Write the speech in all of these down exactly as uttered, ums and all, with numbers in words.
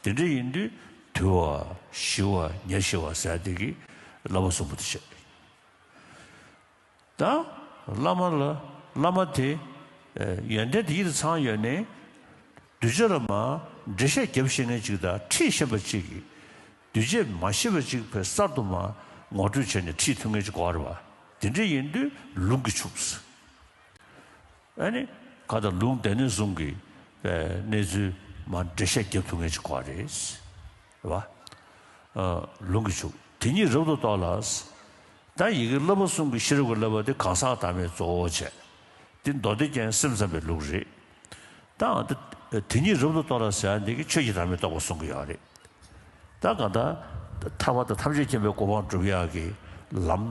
དེ་འདྲ་ཡིན་དུས་དུལ་བ་ཞི་བ་ཉེར་ཞི་བ་ཟེར་དེ་གི་བསླབ་པ་གསུམ་པོ་དེ་བྱས། ད་བླ་མ་ལ་བླ་མ་དེ་ཡོན་ཏན་དེ་ཡིད་དུ་ཚང་ཡོད་ནས་གདུལ་བྱ་ལ་མར་འགྲེལ་བཤད་རྒྱབ་ཤེས་མཁན་ཅིག་དང་ཁྲིད་ཤེས་པ་ཅིག་གིས་གདུལ་བྱས་མ་ཤེས་པ་ཅིག་ཕར་གསར་དུ་མར་ངོ་སྤྲོད་བྱས་ནས་ཁྲིད་ཐུབ་མཁན་ཅིག་དགོས་རེད་བ། དེ་འདྲ་ཡིན་དུས་ལུང་གིས་ཕྱུག་ཟེར། ཨ་ནི་ག་ད་ལུང་སྡེ་སྣོད་གསུམ་གྱི་གནས་ཚུལ་མར་འགྲེལ་བཤད་རྒྱབ་ཐུབ་མཁན་ཅིག་དགོས་རེད། རེད་བ། ལུང་གིས་ཕྱུག་དེ་ཉིད་རབ་ཏུ་རྟོགས་ལ། ད་ཡི་གེ་བསླབ་པ་གསུམ་གྱི་ཤེས་རབ་ཀྱི་བསླབ་པ་དེ་གང་ཟག་བདག་མེད་གཙོ་བོ་བྱས། དེ་མདོ་སྡེ་རྒྱན་སེམས་ཙམ་པའི་ལུགས་རེད། ད་དེ་ཉིད་རབ་ཏུ་རྟོགས་ལ་ཟེར་ཡ་འདི་གི་ཆོས་ཀྱི་བདག་མེད་རྟོགས་པ་གསུང་གི་ཡོད་རེད། ད་གང་ལྟར་ཐར་པ་དང་ཐམས་ཅད་མཁྱེན་པའི་གོ་འཕང་སྒྲུབ་ཡག་གི་ལམ་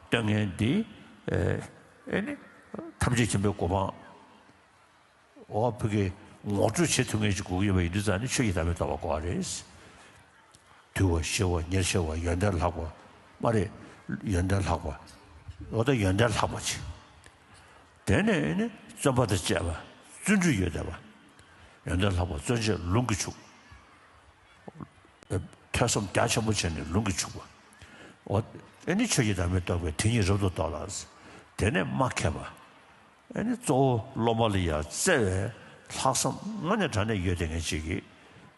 སྟོན་མཁན་འདི་ཨེ་ནི་ཐམས་ཅད་མཁྱེན་པའི་གོ་འཕང་འོ་བུ་གའི་ངོ་སྤྲོད་བྱེད་ཐུབ་མཁན་ཞིག་དགོས་ཀྱི་ཡོད་པ་ཡིན་དུས་ཙང་ནི་ཆོས་ཀྱི་བདག་མེད་རྟོགས་པ་དགོས་པ་རེད། དུལ་བ་ཞི་བ་ཉེར་ཞི་བ་ཡོན་ཏན་ལྷག་པ་མ་རེད། ཡོན་ཏན་ལྷག་པ་འོ་ད་ཡོན་ཏན་ལྷག་པ་ཅིག་དེ་ནས་ནི་བརྩོན་པ་དང་བཅས་པ་བརྩོན་འགྲུས་ཡོད་བསྡད་པ། ཡོན་ཏན་ལྷག་པ་བརྩོན་བཅས་ལུང་གིས་ཕྱུག་ཐོས་བསམ་རྒྱ་ཆེན་པོ་བྱས་ནས་ལུང་གིས་ཕྱུག་པ། འོ་ཨེ་ནི་ཆོས་ཀྱི་བདག་མེད་རྟོགས་པའི་དེ་ཉིད་རབ་ཏུ་རྟོགས་ལ། དེ་ནས་མ་མཁས་པ། ཨེ་ནི་གཙོ་བོ་སློབ་མ་ལ་ཡང་བརྩེ་བའི་ལྷག་བསམ་དངོས་གནས་དྲང་གནས་ཡོད་བསྡད་མཁན་ཅིག་གིས་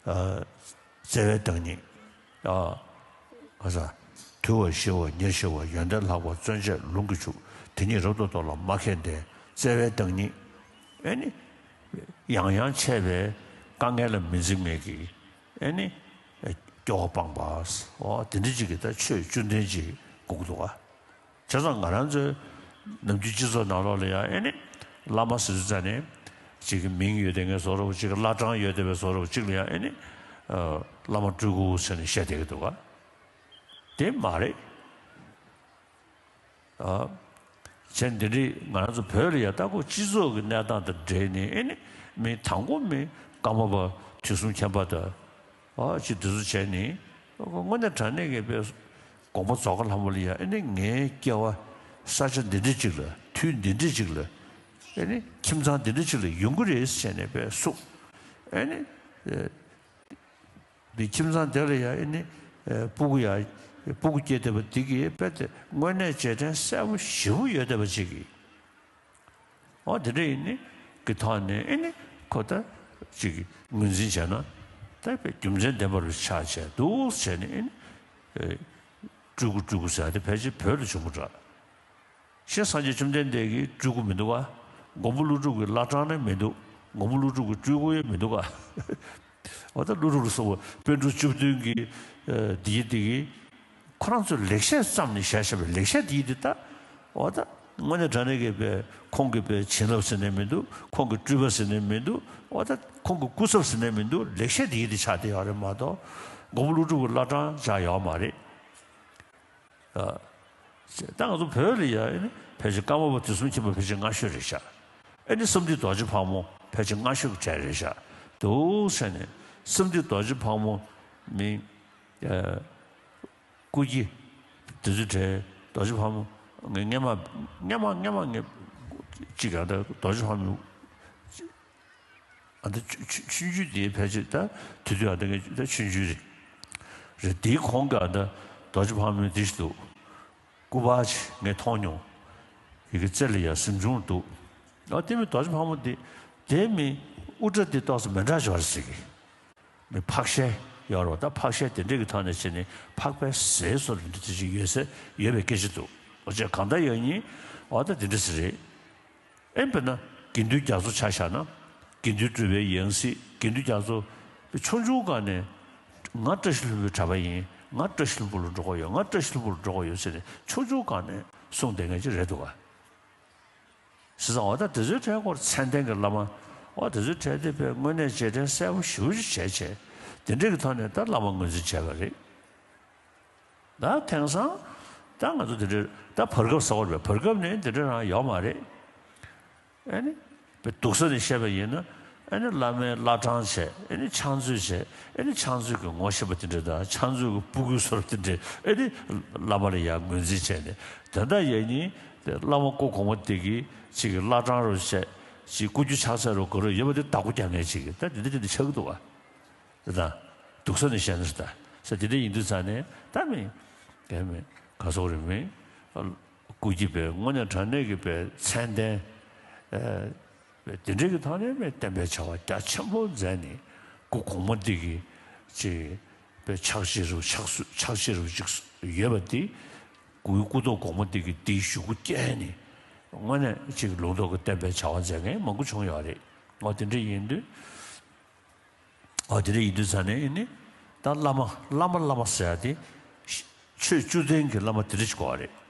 བརྩེ་བའི་བདག་ཉིད། ཨ་ག་ས། དུལ་བ་ཞི་བ་ཉེར་ཞི་བ་ཡོན་ཏན་ལྷག་པ་བརྩོན་བཅས་ལུང་གིས་ཕྱུག་དེ་ཉིད་རབ་ཏུ་རྟོགས་ལ་མ་མཁས་ཏེ་བརྩེ་བའི་བདག་ཉིད། ཨེ་ནི། ཡང་ཡང་འཆད་པའི་དཀའ་ངལ་ལ་མི་འཛེམ་མཁན་གྱི་ཨེ་ནི། སྐྱོ་བ་སྤངས་པ། འོ་དེ་འདྲ་ཅིག་གི་ད་ཆོས་བཅུད་ལྡན་ཅིག་དགོས་ཀྱི་འདུག་ག་བྱས་ཙང་ང་རང་ཚོའི་ནམ་རྒྱུན་སྤྱི་ཚོགས་ནང་ལོགས་ལ་ཡང་ཨེ་ནི་བླ་མ་ཟེར་དུས་ཙ་ནས་གཅིག་གི་མིང་ཡོད་དེ་ངའི་བཟོ་འདྲ་པོ་གཅིག་གི་བླ་བྲང་ཡོད་དེ་བའི་བཟོ་འདྲ་པོ་གཅིག་ལ་ཡང་ཨེ་ནི་བླ་མ་སྤྲུལ་སྐུ་ཟེར་ནས་བཤད་བསྡད་ཀྱི་འདུག་ག་དེ་མ་རེད། ཨ་བྱས་འདི་འདྲའི་ང་རང་ཚོ་བོད་ལ་ཡང་ལྟ་སྐོར་སྤྱི་ཚོགས་ཀྱི་གནས་སྟངས་དང་འབྲེལ་ནས་ཨེ་ནི་མི་དང་པོ་མི་ཀརྨ་པ་དུས་གསུམ་མཁྱེན་པ་དང་། ཨ་ཅིག་འདི་ཚོ་བྱས་ནས་དངོས་གནས་དྲང་གནས་ཀྱི་དཔེ་དགོངས་པ་རྫོགས་ཁ་ལྷ་མོ་ལ་ཡང་ཨེ་ནི་ངའི་སྐྱེ་བ་ས་ཆ་འདི་འདྲ་ཅིག་ལ་དུས་འདི་འདྲ་ཅིག་ལ་ཨེ་ནི་ཁྱིམ་ཚང་འདི་འདྲ་ཅིག་ལ་ཡོང་གི་རེད་ཟེར་ནས་དཔེ་གསུངས། ཨེ་ནི་འདི་ཁྱིམ་ཚང་དེ་ལ་ཡང་ཨེ་ནི་སྤུ་གུ་ཡང་སྤུ་གུ་སྐྱེས་བསྡད་པ་འདི་གིས་དཔེ་དེ་དངོས་གནས་རྗེས་དྲན་གསལ་པོ་ཞེ་པོ་ཡོད་བསྡད་པ་ཅིག་གིས། འོ་དེ་འདྲ་ཡིན་ནི་གི་ཐོག་ནས་ཨེ་ནི་ཁོ་ད་ཅིག་ངོས་འཛིན་བྱས་ན་ད་དཔེ་རྒྱུ་མཚན་ལྡན་པ་རུ་ཆགས་བྱས་འདུག་བྱས་ནས་ཨེ་ནི་སྤྲུལ་སྐུ་སྤྲུལ་སྐུ་ཟེར་ཡ་དེ་ཕལ་ཆེར་བོད་ལ་བྱུང་བ་འདྲ། ཤེས་སངས་རྒྱས་བཅོམ་ལྡན་འདས་ཀྱི་སྤྲུལ་སྐུ་མི་འདུག་ག་མགོན་པོ་ཀླུ་སྒྲུབ་ཀྱི་བླ་བྲང་ནས་མི་འདུག་མགོན་པོ་ཀླུ་སྒྲུབ་ཀྱི་སྤྲུལ་སྐུ་ཡང་མི་འདུག་ག་འོ་ད་ཀླུ་སྒྲུབ་ལ་སོགས་པ་པཎ་གྲུབ་བཅུ་བདུན་གྱི་འདི་ཡི་འདི་གི་ཁོ་རང་ཚོས་ལེགས་བཤད་བརྩམས་ནས་བཞག་བཞག་པའི་ལེགས་བཤད་འདི་ཡི་འདི་ད་འོ་ད་དངོས་གནས་དྲང་གནས་ཀྱི་པའི་ཁོང་གི་པའི་བྱིན་རླབས་ཟེར་ནས་མི་འདུག་ཁོང་གི་སྤྲུལ་པ་ཟེར་ནས་མི་འདུག་འོ་ད་ཁོང་གི་སྐུ་ཚབ་ཟེར་ནས་མི་འདུག་ལེགས་བཤད་འདི་ཡི་འདི་ཆགས་བསྡད་ཡོད་རེད་མ་གཏོགས་མགོན་པོ་ཀླུ་སྒྲུབ་ཀྱི་བླ་བྲང་ཆགས་ཡོད་མ་རེད། ད་ང་ཚོ་བོད་ལ་ཡ་ཨེ་ནི་ཕལ་ཆེར་ཀརྨ་པ་དུས་གསུམ་མཁྱེན་པ་ཕལ་ཆེར་སྔ་ཤོས་རེད་ཤག་ཨེ་ནི་བསམ་འདུས་རྡོ་རྗེ་ཕག་མོ་ཕལ་ཆེར་སྔ་ཤོས་ཀྱི་གྲས་རེད་ཤག་འདུག་ཟེར་ནས་བསམ་འདུས་རྡོ་རྗེ་ཕག་མོ་མི་སྐུ་སྐྱེ་དེ་ཚོའི་གྲས་རྡོ་རྗེ་ཕག་མོ་ངས་སྔས་མ་སྔས་མ་སྔས་མ་ངས་གཅིག་ག་ད་རྡོ་རྗེ་ཕག་མོ། ཨ་ད་ཆུ་ཆུ་ཆུང་ཆུང་དེའི་ཕལ་ཆེར་ད་དེ་དུས་ཨ་ད་ངས་ད་ཆུང་ཆུང་རེད། རེད་དེའི་གོང་གི་ཨ་ད་རྡོ་རྗེ་ཕག་མོའི་དེ་ཞིག་འདུག་སྐུ་པར་ཅིག་ངས་མཐོང་མྱོང་། ཡི་གེ་རྩེ་ལ་ཡ་གཟིམ་ཆུང་འདུག་ཨ་དེ་མི་རྡོ་རྗེ་ཕག་མོ་དེ་དེ་མི་དབུ་སྐྲ་དེ་ཏོག་ཙམ་མི་འདྲ་ཞིག་རེད་ཟེར་གི། མི་ཕག་ཤ་ཡོད་རེད་བ། ད་ཕག་ཤ་དེ་འདྲས་ཀྱི་ཐོག་ནས་བྱས་ནས་ཕག་པའི་ཟས་བཟོ་འདྲ་དེ་ཅིག་ཡོད་ས་ཡོད་པའི་སྐད་ཆ་འདུག་འོ་ཅེ་གང་ལྟར་ཡང་ཡིན་འོ་ད་དེ་འདྲས་ཟེར་རེད། ཨེ་དཔེར་ན་དགེ་འདུན་རྒྱ་མཚོ་ཆ་བཞག་ན་དགེ་འདུན་གྲུབ་པའི་ཡང་སྲིད་དགེ་འདུན་རྒྱ་མཚོ་ཆུང་ཆུང་སྒང་ནས་ང་བཀྲ་ཤིས་ལྷུན་པོའི་གྲྭ་པ་ཡིན། ང་བཀྲ་ཤིས་ལྷུན་པོ་ལ་འགྲོ་གི་ཡོད། ང་བཀྲ་ཤིས་ལྷུན་པོ་ལ་འགྲོ་གི་ཡོད་ཟེར་ནས་ཆུང་ཆུང་སྒང་ནས་གསུངས་བསྡད་མཁན་ཅིག་རེད་འདུག་ག་བྱས་ཙང་འོ་ད་དེ་ཚོའི་གྲས་སྐོར་མཚན་ལྡན་གྱི་བླ་མ་འོ་དེ་ཚོའི་གྲས་དེ་དཔེ་དངོས་གནས་རྗེས་དྲན་གསལ་པོ་ཞེ་པོ་ཅིག་བྱས་བྱས་དེ་འདྲས་ཀྱི་ཐོག་ནས་ད་བླ་མ་ངོས་འཛིན་བྱས་པ་རེད། ད་དེང་སང་ད་ང་ཚོ་དེ་འདྲའི་ད་བར་སྐབས་ཟེར་བ་རེད། བར་སྐབས་ནས་དེ་འདྲ་རང་ཡོད་མ་རེད། ཨེ་ནི་དཔེ་སྡུག་ས་ནས་བཤད་པ་ཡིན་ན་ཨེ་ནི་བླ་མའི་བླ་བྲང་བྱས། ཨེ་ནི་ཕྱག་མཛོད་བྱས། ཨེ་ནི་ཕྱག་མཛོད་ཀྱི་ངོ་ཤེས་པ་དེ་འདྲ་དང་ཕྱག་མཛོད་ཀྱི་སྤུ་གུའི་བཟོ་འདྲ་དེ་འདྲས་ཨེ་ནི་བླ་མ་ལ་ཡང་ངོས་འཛིན་བྱས་ནས་དེ་འདྲ་ཡིན་ནི་བླ་མ་སྐུ་གོང་མ་དེ་གིས་ཅིག་གི་བླ་བྲང་རུ་བྱས་ཅིག་སྐུ་རྒྱུ་ཕྱག་འཚལ་རུ་དགོས་རུ་ཡོད་པ་དེ་བདག་པོ་རྒྱག་མཁན་ཅིག་གི་ད་དེ་འདྲ་དེ་འདྲ་ཆགས་ཀྱི་འདུག་བ། དེ་དང་། སྡུག་ས་ནས་བཤད་ན་ད་ས་དེ་འདྲ་ཡིན་དུས་ཙང་ནས་ད་མི་གལ་མི་ག་སོག་རེད་མི་སྐུ་སྐྱིད་པའི་དངོས་གནས་དྲང་གནས་ཀྱི་པའི་མཚན་ལྡན། དེ་འདྲའི་གི་ཐོག་ནས་མི་བསྟན་པའི་བྱ་བ་རྒྱ་ཆེན་པོ་མཛད་ནས་སྐུ་གོང་མ་འདི་གི་ཅིག་པའི་ཕྱག་བཞེས་རུ་ཕྱག་སུ་ཕྱག་བཞེས་རུ་ཅིག་ཡོད་པ་འདི་སྐུའི་སྐུ་ཐོག་གོང་མ་འདི་གི་འདིའི་གཞུག་གུ་བསྐྱལ་ནས་དངོས་གནས་ཅིག་ལུང་རྟོགས་ཀྱི་བསྟན་པའི་བྱ་བ་མཛད་མཁན་མང་པོ་བྱུང་ཡོད་རེད། འོ་དེ་འདྲ་ཡིན་དུས་འོ་དེ་འདྲ་ཡིན་དུས་ཙང་ནས་ཨེ་ནི་ད་བླ་མ་བླ་མ་བླ་མ་ཟེར་ཡ་དེ་ཆོས་བཅུ་ལྡན་གྱི་བླ་མ་དེ་འདྲ་ཞིག་དགོས་པ་རེད།